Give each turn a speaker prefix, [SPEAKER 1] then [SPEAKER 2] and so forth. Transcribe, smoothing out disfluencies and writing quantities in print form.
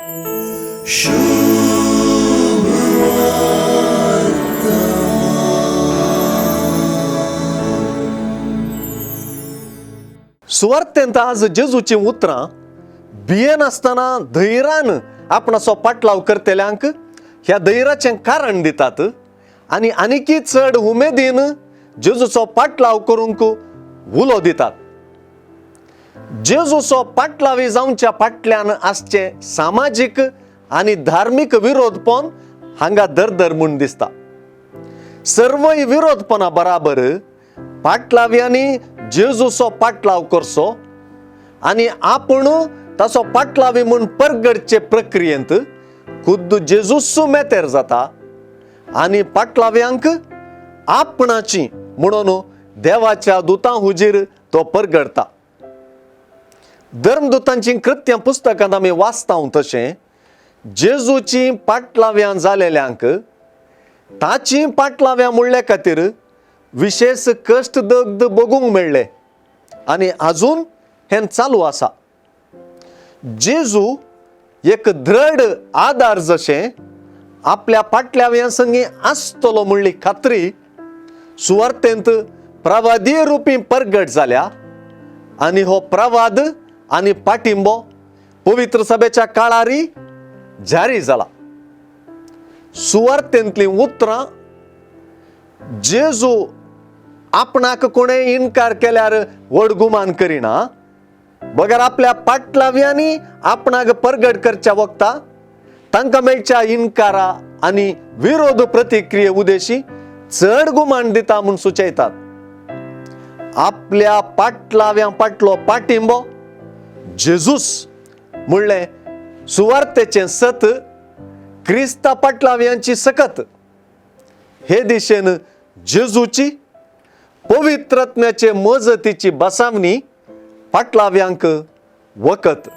[SPEAKER 1] सुवार्तेंत आज जेजूचीं उतरां भियेनासतना धैरान आपणाचो पाटलाव करतल्यांक ह्या धैराचें कारण दितात आनी आनीकय चड उमेदीन जेजूचो पाटलाव करूंक उलो दितात. जेजूचो पाटलावी जावच्या फाटल्यान आसचें सामाजीक आनी धार्मीक विरोधपण हांगा दरदर म्हूण दिसता. सर्वय विरोधपणा बराबर पाटलाव्यांनी जेजूचो पाटलाव करचो आनी आपूण ताचो पाटलावी म्हूण परगटचे प्रक्रियेंत खुद्द जेजूस मेतेर जाता आनी पाटलाव्यांक आपणाची म्हणून देवाच्या दुतां हुजीर तो परगडता. धर्मदुतांचीं कृत्यां पुस्तकांत आमी वाचता तशें जेजूचीं पाटलाव्यां जालेल्यांक ताचीं पाटलाव्यां म्हणले खातीर विशेश कश्ट दग्ध भोगूंक मेळ्ळे आनी आजून हें चालू आसा. जेजू एक दृढ आदार जशें आपल्या पाटलाव्यां संगी आसतलो म्हणली खात्री सुवार्तेंत प्रवादीय रुपी परगट जाल्या आनी हो प्रवाद आनी पाटिंबो पवित्र सभेच्या काळारी जारी जाला. सुवार्तेंतलीं उतरां जेजू आपणाक कोणें इनकार केल्यार व्हड गुमान करिना बगर आपल्या पाटलाव्यांनी आपणाक परगट करच्या वखता तांकां मेळच्या इनकारा आनी विरोध प्रतिक्रिये उदेशी चड गुमान दिता म्हूण सुचयतात. आपल्या पाटलाव्यां पाटलो पाटिंबो जेजूस म्हणलें सुवार्तेचें सत क्रिस्ता पाटलाव्यांची सकत हे दिशेन जेजूची पवित्रत्म्याचे मजतीची बसावणी पाटलाव्यांक वखत.